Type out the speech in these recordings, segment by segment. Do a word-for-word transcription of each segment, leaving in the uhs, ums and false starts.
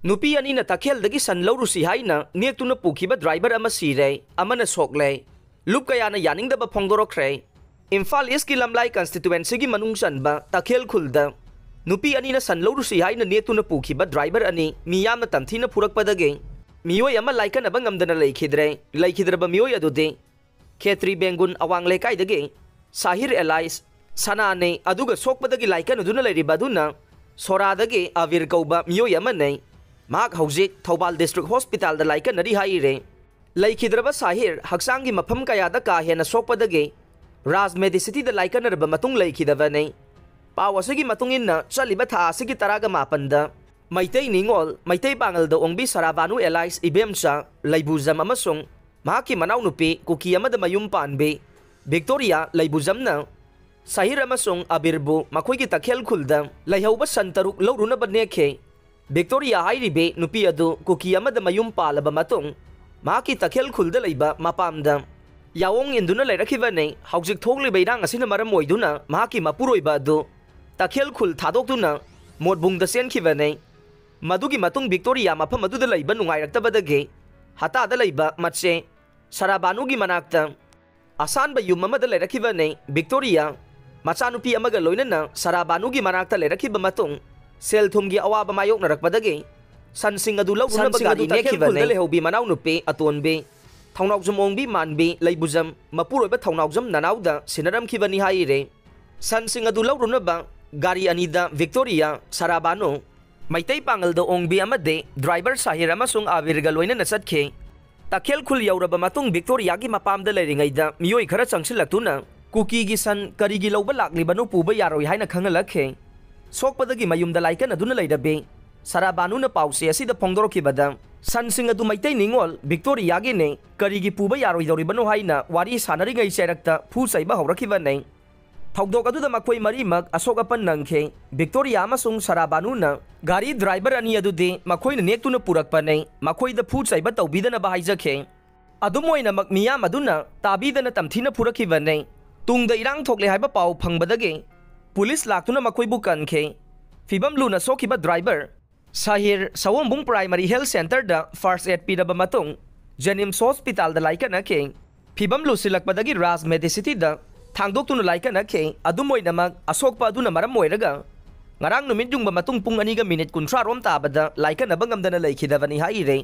ꯅꯨꯄꯤ ꯑꯅꯤꯅ ꯇꯈꯦꯜꯗꯒꯤ ꯁꯟ ꯂꯧꯔꯨꯁꯤ ꯍꯥꯏꯅ ꯅꯦꯛꯇꯨꯅ ꯄꯨꯈꯤꯕ ꯗ꯭ꯔꯥꯏꯚꯔ ꯑꯃ ꯁꯤꯔꯦ, ꯑꯃꯅ ꯁꯣꯛꯂꯦ꯫ ꯂꯨꯞ ꯀꯌꯥꯅ ꯌꯥꯅꯤꯡꯗꯕ ꯐꯣꯡꯗꯣꯔꯛꯈ꯭ꯔꯦ꯫ ꯏꯝꯐꯥꯜ ꯏꯁꯀꯤ ꯂꯝꯂꯥꯏ ꯀꯟꯁꯇꯤꯇꯨꯋꯦꯟꯁꯤꯒꯤ ꯃꯅꯨꯡ ꯆꯟꯕ ꯇꯈꯦꯜ ꯈꯨꯜꯗ ꯅꯨꯄꯤ ꯑꯅꯤꯅ ꯁꯟ ꯂꯧꯔꯨꯁꯤ ꯍꯥꯏꯅ ꯅꯦꯛꯇꯨꯅ ꯄꯨꯈꯤꯕ ꯗ꯭ꯔꯥꯏꯚꯔ ꯑꯅꯤ ꯃꯤꯌꯥꯝꯅ ꯇꯝꯊꯤꯅ ꯐꯨꯔꯛꯄꯗꯒꯤ ꯃꯤꯑꯣꯏ ꯑꯃ ꯂꯥꯏꯀꯠꯅꯕ ꯉꯝꯗꯅ ꯂꯩꯈꯤꯗ꯭ꯔꯦ꯫ ꯂꯩꯈꯤꯗ꯭ꯔꯕ ꯃꯤꯑꯣꯏ ꯑꯗꯨꯗꯤ ꯈꯦꯇ꯭ꯔꯤ ꯕꯦꯡꯒꯨꯟ ꯑꯋꯥꯡ ꯂꯩꯀꯥꯏꯗꯒꯤ ꯁꯥꯍꯤꯔ ꯑꯦꯂꯥꯏꯁ ꯁꯅꯥꯅꯦ, ꯑꯗꯨꯒ ꯁꯣꯛꯄꯗꯒꯤ ꯂꯥꯏꯀꯠꯅꯗꯨꯅ ꯂꯩꯔꯤꯕ ꯑꯗꯨꯅ ꯁꯣꯔꯥꯗꯒꯤ ꯑꯕꯤꯔ ꯀꯧꯕ ꯃꯤꯑꯣꯏ ꯑꯃꯅꯦ꯫ ꯃꯍꯥꯛ ꯍꯧꯖꯤꯛ ꯊꯧꯕꯥꯜ ꯗꯤꯁꯇ꯭ꯔꯤꯛ ꯍꯣꯁꯄꯤꯇꯥꯜꯗ ꯂꯥꯏꯀꯠꯅꯔꯤ ꯍꯥꯏꯔꯦ꯫ ꯂꯩꯈꯤꯗ꯭ꯔꯕ ꯁꯥꯍꯤꯔ ꯍꯛꯆꯥꯡꯒꯤ ꯃꯐꯝ ꯀꯌꯥꯗ ꯀꯥ ꯍꯦꯟꯅ ꯁꯣꯛꯄꯗꯒꯤ ꯔꯥꯖ ꯃꯦꯗꯤꯁꯤꯇꯤꯗ ꯂꯥꯏꯀꯠꯅꯔꯕ ꯃꯇꯨꯡ ꯂꯩꯈꯤꯗꯕꯅꯤ꯫ ꯄꯥꯎ ꯑꯁꯤꯒꯤ ꯃꯇꯨꯡ ꯏꯟꯅ ꯆꯠꯂꯤꯕ ꯊꯥ ꯑꯁꯤꯒꯤ ꯇꯔꯥꯒ ꯃꯥꯄꯟꯗ ꯃꯩꯇꯩ ꯅꯤꯉꯣꯜ, ꯃꯩꯇꯩ ꯄꯥꯉꯜꯗ ꯑꯣꯡꯕꯤ ꯁꯔꯥꯕꯥꯅꯨ ꯑꯦꯂꯥꯏꯁ ꯏꯕꯦꯝꯆꯥ ꯂꯩꯕꯨꯖꯝ ꯑꯃꯁꯨꯡ ꯃꯍꯥꯛꯀꯤ ꯃꯅꯥꯎꯅꯨꯄꯤ ꯀꯨꯀꯤ ꯑꯃꯗ ꯃꯌꯨꯝ ꯄꯥꯟꯕꯤ ꯚꯤꯛꯇꯣꯔꯤꯌꯥ ꯂꯩꯕꯨꯖꯝꯅ ꯁꯍꯤꯔ ꯑꯃꯁꯨꯡ ꯑꯕꯤꯔꯕꯨ ꯃꯈꯣꯏꯒꯤ ꯇꯈꯦꯜ ꯈꯨꯜꯗ ꯂꯩꯍꯧꯕ ꯁꯟ ꯇꯔꯨꯛ ꯂꯧꯔꯨꯅꯕ ꯅꯦꯛꯈꯤ꯫ ꯚꯤꯛꯇꯣꯔꯤꯌꯥ ꯍꯥꯏꯔꯤꯕꯤ ꯅꯨꯄꯤ ꯑꯗꯨ ꯀꯨꯀꯤ ꯑꯃꯗ ꯃꯌꯨꯝ ꯄꯥꯜꯂꯕ ꯃꯇꯨꯡ ꯃꯍꯥꯛꯀꯤ ꯇꯈꯦꯜ ꯈꯨꯜꯗ ꯂꯩꯕ ꯃꯄꯥꯝꯗ ꯌꯥꯑꯣꯡ ꯏꯟꯗꯨꯅ ꯂꯩꯔꯛꯈꯤꯕꯅꯤ꯫ ꯍꯧꯖꯤꯛ ꯊꯣꯛꯂꯤꯕ ꯏꯔꯥꯡ ꯑꯁꯤꯅ ꯃꯔꯝ ꯑꯣꯏꯗꯨꯅ ꯃꯍꯥꯛꯀꯤ ꯃꯄꯨꯔꯣꯏꯕ ꯑꯗꯨ ꯇꯈꯦꯜ ꯈꯨꯜ ꯊꯥꯗꯣꯛꯇꯨꯅ ꯃꯣꯠꯕꯨꯡꯗ ꯆꯦꯟꯈꯤꯕꯅꯤ꯫ ꯃꯗꯨꯒꯤ ꯃꯇꯨꯡ ꯚꯤꯛꯇꯣꯔꯤꯌꯥ ꯃꯐꯝ ꯑꯗꯨꯗ ꯂꯩꯕ ꯅꯨꯡꯉꯥꯏꯔꯛꯇꯕꯗꯒꯤ ꯍꯇꯥꯗ ꯂꯩꯕ ꯃꯆꯦ ꯁꯔꯥꯕꯥꯅꯨꯒꯤ ꯃꯅꯥꯛꯇ ꯑꯁꯥꯟꯕ ꯌꯨꯝ ꯑꯃꯗ ꯂꯩꯔꯛꯈꯤꯕꯅꯤ꯫ ꯚꯤꯛꯇꯣꯔꯤꯌꯥ ꯃꯆꯥꯅꯨꯄꯤ ꯑꯃꯒ ꯂꯣꯏꯅꯅ ꯁꯔꯥꯕꯥꯅꯨꯒꯤ ꯃꯅꯥꯛꯇ ꯂꯩꯔꯛꯈꯤꯕ ꯃꯇꯨꯡ ꯁꯦꯜ ꯊꯨꯝꯒꯤ ꯑꯋꯥꯕ ꯃꯥꯌꯣꯛꯅꯔꯛꯄꯗꯒꯤ ꯁꯟꯁꯤꯡ ꯑꯗꯨ ꯂꯧꯔꯨꯅꯕ ꯁꯟꯁꯤꯡ ꯒꯥꯔꯤ ꯑꯗꯨ ꯇꯈꯦꯜ ꯅꯦꯛꯈꯤꯕꯅꯤ꯫ ꯈꯨꯜꯗ ꯂꯩꯍꯧꯕꯤ ꯃꯅꯥꯎꯅꯨꯄꯤ ꯑꯇꯣꯟꯕꯤ ꯊꯧꯅꯥꯎꯖꯝ ꯑꯣꯡꯕꯤ ꯃꯥꯟꯕꯤ ꯂꯩꯕꯨꯖꯝ ꯃꯄꯨꯔꯣꯏꯕ ꯊꯧꯅꯥꯎꯖꯝ ꯅꯅꯥꯎꯗ ꯁꯤꯟꯅꯔꯝꯈꯤꯕꯅꯤ ꯍꯥꯏꯔꯦ꯫ ꯁꯟꯁꯤꯡ ꯑꯗꯨ ꯂꯧꯔꯨꯅꯕ ꯒꯥꯔꯤ ꯑꯅꯤꯗ ꯚꯤꯛꯇꯣꯔꯤꯌꯥ, ꯁꯔꯥꯕꯥꯅꯨ, ꯃꯩꯇꯩ ꯄꯥꯉꯜꯗ ꯑꯣꯡꯕꯤ ꯑꯃꯗꯤ ꯗ꯭ꯔꯥꯏꯚꯔ ꯁꯥꯍꯤꯔ ꯑꯃꯁꯨꯡ ꯑꯕꯤꯔꯒ ꯂꯣꯏꯅꯅ ꯆꯠꯈꯤ꯫ ꯇꯈꯦꯜ ꯈꯨꯜ ꯌꯧꯔꯕ ꯃꯇꯨꯡ ꯚꯤꯛꯇꯣꯔꯤꯌꯥꯒꯤ ꯃꯄꯥꯝꯗ ꯂꯩꯔꯤꯉꯩꯗ ꯃꯤꯑꯣꯏ ꯈꯔ ꯆꯪꯁꯤꯜꯂꯛꯇꯨꯅ ꯀꯨꯀꯤꯒꯤ ꯁꯟ ꯀꯔꯤꯒꯤ ꯂꯧꯕ ꯂꯥꯛꯂꯤꯕꯅꯣ ꯄꯨꯕ ꯌꯥꯔꯣꯏ ꯍꯥꯏꯅ ꯈꯪꯍꯜꯂꯛꯈꯤ꯫ ꯁꯣꯛꯄꯗꯒꯤ ꯃꯌꯨꯝꯗ ꯂꯥꯏꯀꯠꯅꯗꯨꯅ ꯂꯩꯔꯕꯤ ꯁꯔꯥꯕꯥꯅꯨꯅ ꯄꯥꯎꯆꯦ ꯑꯁꯤꯗ ꯐꯣꯡꯗꯣꯔꯛꯈꯤꯕꯗ ꯁꯟꯁꯤꯡ ꯑꯗꯨ ꯃꯩꯇꯩ ꯅꯤꯉꯣꯜ ꯚꯤꯛꯇꯣꯔꯤꯌꯥꯒꯤꯅꯤ, ꯀꯔꯤꯒꯤ ꯄꯨꯕ ꯌꯥꯔꯣꯏꯗꯧꯔꯤꯕꯅꯣ ꯍꯥꯏꯅ ꯋꯥꯔꯤ ꯁꯥꯟꯅꯔꯤꯉꯩ ꯆꯩꯔꯛꯇ ꯐꯨ ꯆꯩꯕ ꯍꯧꯔꯛꯈꯤꯕꯅꯤ꯫ ꯊꯧꯗꯣꯛ ꯑꯗꯨꯗ ꯃꯈꯣꯏ ꯃꯔꯤꯃꯛ ꯑꯁꯣꯛ ꯑꯄꯟ ꯅꯪꯈꯤ꯫ ꯚꯤꯛꯇꯣꯔꯤꯌꯥ ꯑꯃꯁꯨꯡ ꯁꯔꯥꯕꯥꯅꯨꯅ ꯒꯥꯔꯤ ꯗ꯭ꯔꯥꯏꯚꯔ ꯑꯅꯤ ꯑꯗꯨꯗꯤ ꯃꯈꯣꯏꯅ ꯅꯦꯛꯇꯨꯅ ꯄꯨꯔꯛꯄꯅꯤ, ꯃꯈꯣꯏꯗ ꯐꯨ ꯆꯩꯕ ꯇꯧꯕꯤꯗꯅꯕ ꯍꯥꯏꯖꯈꯤ꯫ ꯑꯗꯨꯝ ꯑꯣꯏꯅꯃꯛ ꯃꯤꯌꯥꯝ ꯑꯗꯨꯅ ꯇꯥꯕꯤꯗꯅ ꯇꯝꯊꯤꯅ ꯐꯨꯔꯛꯈꯤꯕꯅꯤ꯫ ꯇꯨꯡꯗ ꯏꯔꯥꯡ ꯊꯣꯛꯂꯦ ꯍꯥꯏꯕ ꯄꯥꯎ ꯐꯪꯕꯗꯒꯤ ꯄꯨꯂꯤꯁ ꯂꯥꯛꯇꯨꯅ ꯃꯈꯣꯏꯕꯨ ꯀꯟꯈꯤ꯫ ꯐꯤꯕꯝ ꯂꯨꯅ ꯁꯣꯛꯈꯤꯕ ꯗ꯭ꯔꯥꯏꯚꯔ ꯁꯍꯤꯔ ꯁꯑꯣꯝꯕꯨꯡ ꯄ꯭ꯔꯥꯏꯃꯔꯤ ꯍꯦꯜꯊ ꯁꯦꯟꯇꯔꯗ ꯐꯥꯔꯁ ꯑꯦꯗ ꯄꯤꯔꯕ ꯃꯇꯨꯡ ꯖꯦꯅꯤꯝꯁ ꯍꯣꯁꯄꯤꯇꯥꯜꯗ ꯂꯥꯏꯀꯠꯅꯈꯤ꯫ ꯐꯤꯕꯝ ꯂꯨꯁꯤꯜꯂꯛꯄꯗꯒꯤ ꯔꯥꯖ ꯃꯦꯗꯤꯁꯤꯇꯤꯗ ꯊꯥꯡꯗꯣꯛꯇꯨꯅ ꯂꯥꯏꯀꯠꯅꯈꯤ꯫ ꯑꯗꯨꯝ ꯑꯣꯏꯅꯃꯛ, ꯑꯁꯣꯛꯄ ꯑꯗꯨꯅ ꯃꯔꯝ ꯑꯣꯏꯔꯒ ꯉꯔꯥꯡ ꯅꯨꯃꯤꯠ ꯌꯨꯡꯕ ꯃꯇꯨꯡ ꯄꯨꯡ ꯑꯅꯤꯒ ꯃꯤꯅꯤꯠ ꯀꯨꯟꯊ꯭ꯔꯥ ꯔꯣꯝ ꯇꯥꯕꯗ ꯂꯥꯏꯀꯠꯅꯕ ꯉꯝꯗꯅ ꯂꯩꯈꯤꯗꯕꯅꯤ ꯍꯥꯏꯔꯤ꯫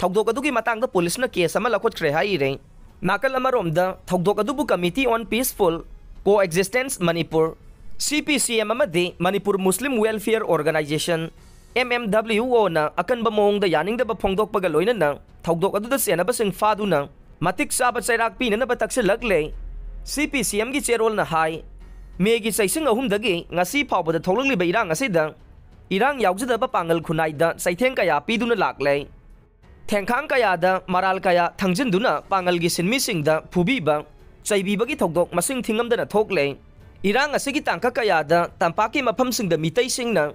ꯊꯧꯗꯣꯛ ꯑꯗꯨꯒꯤ ꯃꯇꯥꯡꯗ ꯄꯨꯂꯤꯁꯅ ꯀꯦꯁ ꯑꯃ ꯂꯧꯈꯠꯈ꯭ꯔꯦ ꯍꯥꯏꯔꯤ꯫ ꯅꯥꯀꯜ ꯑꯃꯔꯣꯝꯗ, ꯊꯧꯗꯣꯛ ꯑꯗꯨꯕꯨ Committee on Peaceful Coexistence Manipur, C P C M, ꯑꯃꯗꯤ Manipur Muslim Welfare Organization, M M W O, ꯅ ꯑꯀꯟꯕ ꯃꯑꯣꯡꯗ ꯌꯥꯅꯤꯡꯗꯕ ꯐꯣꯡꯗꯣꯛꯄꯒ ꯂꯣꯏꯅꯅ ꯊꯧꯗꯣꯛ ꯑꯗꯨꯗ ꯆꯦꯟꯅꯕꯁꯤꯡ ꯐꯥꯗꯨꯅ ꯃꯇꯤꯛ ꯆꯥꯕ ꯆꯩꯔꯥꯛ ꯄꯤꯅꯅꯕ ꯇꯛꯁꯤꯜꯂꯛꯂꯦ꯫ C P C M ꯒꯤ ꯆꯦꯔꯣꯜꯅ ꯍꯥꯏ, ꯃꯦꯒꯤ ꯆꯩꯁꯤꯡ ꯑꯍꯨꯝꯗꯒꯤ ꯉꯁꯤ ꯐꯥꯎꯕꯗ ꯊꯣꯛꯂꯛꯂꯤꯕ ꯏꯔꯥꯡ ꯑꯁꯤꯗ ꯏꯔꯥꯡ ꯌꯥꯎꯖꯗꯕ ꯄꯥꯡꯒꯜ ꯈꯨꯟꯅꯥꯏꯗ ꯆꯩꯊꯦꯡ ꯀꯌꯥ ꯄꯤꯗꯨꯅ ꯂꯥꯛꯂꯦ꯫ ꯊꯦꯡꯈꯥꯡ ꯀꯌꯥꯗ ꯃꯔꯥꯜ ꯀꯌꯥ ꯊꯪꯖꯤꯟꯗꯨꯅ ꯄꯥꯡꯒꯜꯒꯤ ꯁꯤꯟꯃꯤꯁꯤꯡꯗ ꯐꯨꯕꯤꯕ, ꯆꯩꯕꯤꯕꯒꯤ ꯊꯧꯗꯣꯛ ꯃꯁꯤꯡ ꯊꯤꯉꯝꯗꯅ ꯊꯣꯛꯂꯦ꯫ ꯏꯔꯥꯡ ꯑꯁꯤꯒꯤ ꯇꯥꯡꯀꯛ ꯀꯌꯥꯗ ꯇꯝꯄꯥꯛꯀꯤ ꯃꯐꯝꯁꯤꯡꯗ ꯃꯤꯇꯩꯁꯤꯡꯅ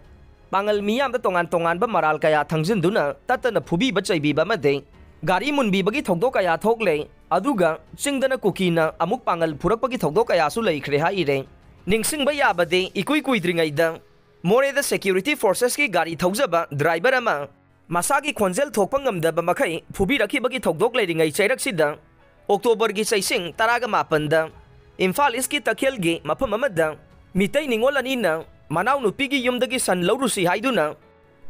ꯄꯥꯡꯒꯜ ꯃꯤꯌꯥꯝꯗ ꯇꯣꯉꯥꯟ ꯇꯣꯉꯥꯟꯕ ꯃꯔꯥꯜ ꯀꯌꯥ ꯊꯪꯖꯤꯟꯗꯨꯅ ꯇꯠꯇꯅ ꯐꯨꯕꯤꯕ ꯆꯩꯕꯤꯕ ꯑꯃꯗꯤ ꯒꯥꯔꯤ ꯃꯨꯟꯕꯤꯕꯒꯤ ꯊꯧꯗꯣꯛ ꯀꯌꯥ ꯊꯣꯛꯂꯦ꯫ ꯑꯗꯨꯒ ꯆꯤꯡꯗꯅ ꯀꯨꯀꯤꯅ ꯑꯃꯨꯛ ꯄꯥꯡꯒꯜ ꯐꯨꯔꯛꯄꯒꯤ ꯊꯧꯗꯣꯛ ꯀꯌꯥꯁꯨ ꯂꯩꯈ꯭ꯔꯦ ꯍꯥꯏꯔꯦ꯫ ꯅꯤꯡꯁꯤꯡꯕ ꯌꯥꯕꯗꯤ, ꯏꯀꯨꯏ ꯀꯨꯏꯗ꯭ꯔꯤꯉꯩꯗ ꯃꯣꯔꯦꯗ ꯁꯦꯀ꯭ꯌꯨꯔꯤꯇꯤ ꯐꯣꯔꯁꯦꯁꯀꯤ ꯒꯥꯔꯤ ꯊꯧꯖꯕ ꯗ꯭ꯔꯥꯏꯚꯔ ꯑꯃ ꯃꯁꯥꯒꯤ ꯈꯣꯟꯖꯦꯜ ꯊꯣꯛꯄ ꯉꯝꯗꯕ ꯃꯈꯩ ꯐꯨꯕꯤꯔꯛꯈꯤꯕꯒꯤ ꯊꯧꯗꯣꯛ ꯂꯩꯔꯤꯉꯩ ꯆꯩꯔꯛꯁꯤꯗ, ꯑꯣꯛꯇꯣꯕꯔꯒꯤ ꯆꯩꯁꯤꯡ ꯇꯔꯥꯒ ꯃꯥꯄꯟꯗ ꯏꯝꯐꯥꯜ ꯏꯁꯀꯤ ꯇꯈꯦꯜꯒꯤ ꯃꯐꯝ ꯑꯃꯗ ꯃꯤꯇꯩ ꯅꯤꯉꯣꯜ ꯑꯅꯤꯅ ꯃꯅꯥꯎꯅꯨꯄꯤꯒꯤ ꯌꯨꯝꯗꯒꯤ ꯁꯟ ꯂꯧꯔꯨꯁꯤ ꯍꯥꯏꯗꯨꯅ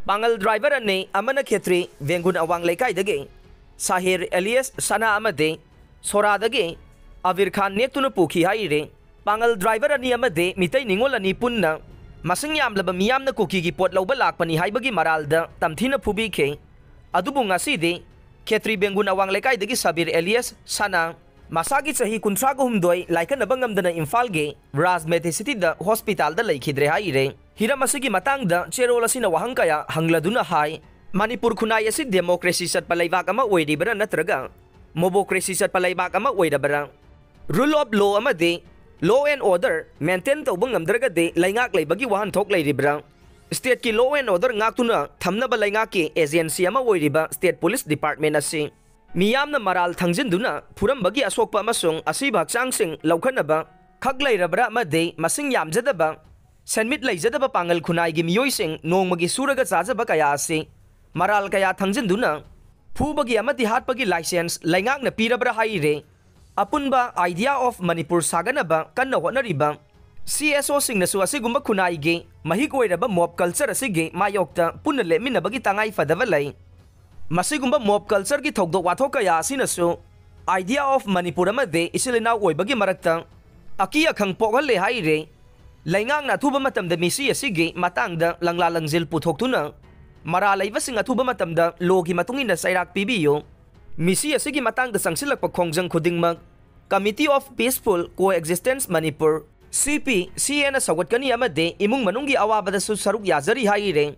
ꯄꯥꯡꯒꯜ ꯗ꯭ꯔꯥꯏꯚꯔ ꯑꯅꯤ, ꯑꯃꯅ ꯈꯦꯇ꯭ꯔꯤ ꯕꯦꯡꯒꯨꯟ ꯑꯋꯥꯡ ꯂꯩꯀꯥꯏꯗꯒꯤ ꯁꯥꯍꯤꯔ ꯑꯦꯂꯤꯌꯥꯁ ꯁꯅꯥ ꯑꯃꯗꯤ ꯁꯣꯔꯥꯗꯒꯤ ꯑꯕꯤꯔ ꯈꯥꯟ ꯅꯦꯛꯇꯨꯅ ꯄꯨꯈꯤ ꯍꯥꯏꯔꯤ꯫ ꯄꯥꯡꯒꯜ ꯗ꯭ꯔꯥꯏꯚꯔ ꯑꯅꯤ ꯑꯃꯗꯤ ꯃꯤꯇꯩ ꯅꯤꯉꯣꯜ ꯑꯅꯤ ꯄꯨꯟꯅ ꯃꯁꯤꯡ ꯌꯥꯝꯂꯕ ꯃꯤꯌꯥꯝꯅ ꯀꯨꯀꯤꯒꯤ ꯄꯣꯠ ꯂꯧꯕ ꯂꯥꯛꯄꯅꯤ ꯍꯥꯏꯕꯒꯤ ꯃꯔꯥꯜꯗ ꯇꯝꯊꯤꯅ ꯐꯨꯕꯤꯈꯤ꯫ ꯑꯗꯨꯕꯨ ꯉꯁꯤꯗꯤ ꯈꯦꯇ꯭ꯔꯤ ꯕꯦꯡꯒꯨꯟ ꯑꯋꯥꯡ ꯂꯩꯀꯥꯏꯗꯒꯤ ꯁꯕꯤꯔ ꯑꯦꯂꯤꯌꯥꯁ ꯁꯅꯥ, ꯃꯁꯥꯒꯤ ꯆꯍꯤ ꯀꯨꯟꯊ꯭ꯔꯥꯒ ꯍꯨꯝꯗꯣꯏ, ꯂꯥꯏꯀꯠꯅꯕ ꯉꯝꯗꯅ ꯏꯝꯐꯥꯜꯒꯤ ꯔꯥꯖ ꯃꯦꯗꯤꯁꯤꯇꯤꯗ ꯍꯣꯁꯄꯤꯇꯥꯜꯗ ꯂꯩꯈꯤꯗ꯭ꯔꯦ ꯍꯥꯏꯔꯦ꯫ ꯍꯤꯔꯝ ꯑꯁꯤꯒꯤ ꯃꯇꯥꯡꯗ ꯆꯦꯔꯣꯜ ꯑꯁꯤꯅ ꯋꯥꯍꯪ ꯀꯌꯥ ꯍꯪꯂꯗꯨꯅ ꯍꯥꯏ, ꯃꯅꯤꯄꯨꯔ ꯈꯨꯟꯅꯥꯏ ꯑꯁꯤ ꯗꯦꯃꯣꯀ꯭ꯔꯦꯁꯤ ꯆꯠꯄ ꯂꯩꯕꯥꯛ ꯑꯃ ꯑꯣꯏꯔꯤꯕꯔꯥ ꯅꯠꯇ꯭ꯔꯒ ꯃꯣꯕꯣꯀ꯭ꯔꯦꯁꯤ ꯆꯠꯄ ꯂꯩꯕꯥꯛ ꯑꯃ ꯑꯣꯏꯔꯕꯔꯥ? Rule of law ꯑꯃꯗꯤ law and order maintain ꯇꯧꯕ ꯉꯝꯗ꯭ꯔꯒꯗꯤ ꯂꯩꯉꯥꯛ ꯂꯩꯕꯒꯤ ꯋꯥꯍꯟꯊꯣꯛ ꯂꯩꯔꯤꯕ꯭ꯔꯥ? Stateꯀꯤ law and order ꯉꯥꯛꯇꯨꯅ ꯊꯝꯅꯕ ꯂꯩꯉꯥꯛꯀꯤ agency ꯑꯃ ꯑꯣꯏꯔꯤꯕ State Police Department ꯑꯁꯤ ꯃꯤꯌꯥꯝꯅ ꯃꯔꯥꯜ ꯊꯪꯖꯤꯟꯗꯨꯅ ꯐꯨꯔꯝꯕꯒꯤ ꯑꯁꯣꯛꯄ ꯑꯃꯁꯨꯡ ꯑꯁꯤꯕ ꯍꯛꯆꯥꯡꯁꯤꯡ ꯂꯧꯈꯠꯅꯕ ꯈꯛ ꯂꯩꯔꯕ꯭ꯔꯥ ꯑꯃꯗꯤ ꯃꯁꯤꯡ ꯌꯥꯝꯖꯗꯕ ꯁꯦꯟꯃꯤꯠ ꯂꯩꯖꯗꯕ ꯄꯥꯡꯒꯜ ꯈꯨꯟꯅꯥꯏꯒꯤ ꯃꯤꯑꯣꯏꯁꯤꯡ ꯅꯣꯡꯃꯒꯤ ꯁꯨꯔꯒ ꯆꯥꯖꯕ ꯀꯌꯥ ꯑꯁꯤ ꯃꯔꯥꯜ ꯀꯌꯥ ꯊꯪꯖꯤꯟꯗꯨꯅ ꯐꯨꯕꯒꯤ ꯑꯃꯗꯤ ꯍꯥꯠꯄꯒꯤ ꯂꯥꯏꯁꯦꯟꯁ ꯂꯩꯉꯥꯛꯅ ꯄꯤꯔꯕ꯭ꯔꯥ ꯍꯥꯏꯔꯦ꯫ ꯑꯄꯨꯟꯕ Idea of Manipur ꯁꯥꯒꯠꯅꯕ ꯀꯟꯅ ꯍꯣꯠꯅꯔꯤꯕ C S O ꯁꯤꯡꯅꯁꯨ ꯑꯁꯤꯒꯨꯝꯕ ꯈꯨꯟꯅꯥꯏꯒꯤ ꯃꯍꯤꯛ ꯑꯣꯏꯔꯕ mob culture ꯑꯁꯤꯒꯤ ꯃꯥꯌꯣꯛꯇ ꯄꯨꯟꯅ ꯂꯦꯞꯃꯤꯟꯅꯕꯒꯤ ꯇꯉꯥꯏ ꯐꯗꯕ ꯂꯩ꯫ ꯃꯁꯤꯒꯨꯝꯕ mob culture ꯒꯤ ꯊꯧꯗꯣꯛ ꯋꯥꯊꯣꯛ ꯀꯌꯥ ꯑꯁꯤꯅꯁꯨ Idea of Manipur ꯑꯃꯗꯤ ꯏꯆꯤꯜ ꯏꯅꯥꯎ ꯑꯣꯏꯕꯒꯤ ꯃꯔꯛꯇ ꯑꯀꯤ ꯑꯈꯪ ꯄꯣꯛꯍꯜꯂꯦ ꯍꯥꯏꯔꯦ꯫ ꯂꯩꯉꯥꯛꯅ ꯑꯊꯨꯕ ꯃꯇꯝꯗ ꯃꯤꯁꯤ ꯑꯁꯤꯒꯤ ꯃꯇꯥꯡꯗ ꯂꯪꯂꯥ ꯂꯪꯖꯤꯜ ꯄꯨꯊꯣꯛꯇꯨꯅ ꯃꯔꯥꯜ ꯂꯩꯕꯁꯤꯡ ꯑꯊꯨꯕ ꯃꯇꯝꯗ law ꯒꯤ ꯃꯇꯨꯡ ꯏꯟꯅ ꯆꯩꯔꯥꯛ ꯄꯤꯕꯤꯌꯨ꯫ ꯃꯤꯁꯤ ꯑꯁꯤꯒꯤ ꯃꯇꯥꯡꯗ ꯆꯪꯁꯤꯜꯂꯛꯄ ꯈꯣꯡꯖꯪ ꯈꯨꯗꯤꯡꯃꯛ Committee of Peaceful Coexistence Manipur, C P C A ꯅ ꯁꯧꯒꯠꯀꯅꯤ ꯑꯃꯗꯤ ꯏꯃꯨꯡ ꯃꯅꯨꯡꯒꯤ ꯑꯋꯥꯕꯗꯁꯨ ꯁꯔꯨꯛ ꯌꯥꯖꯔꯤ ꯍꯥꯏꯔꯦ꯫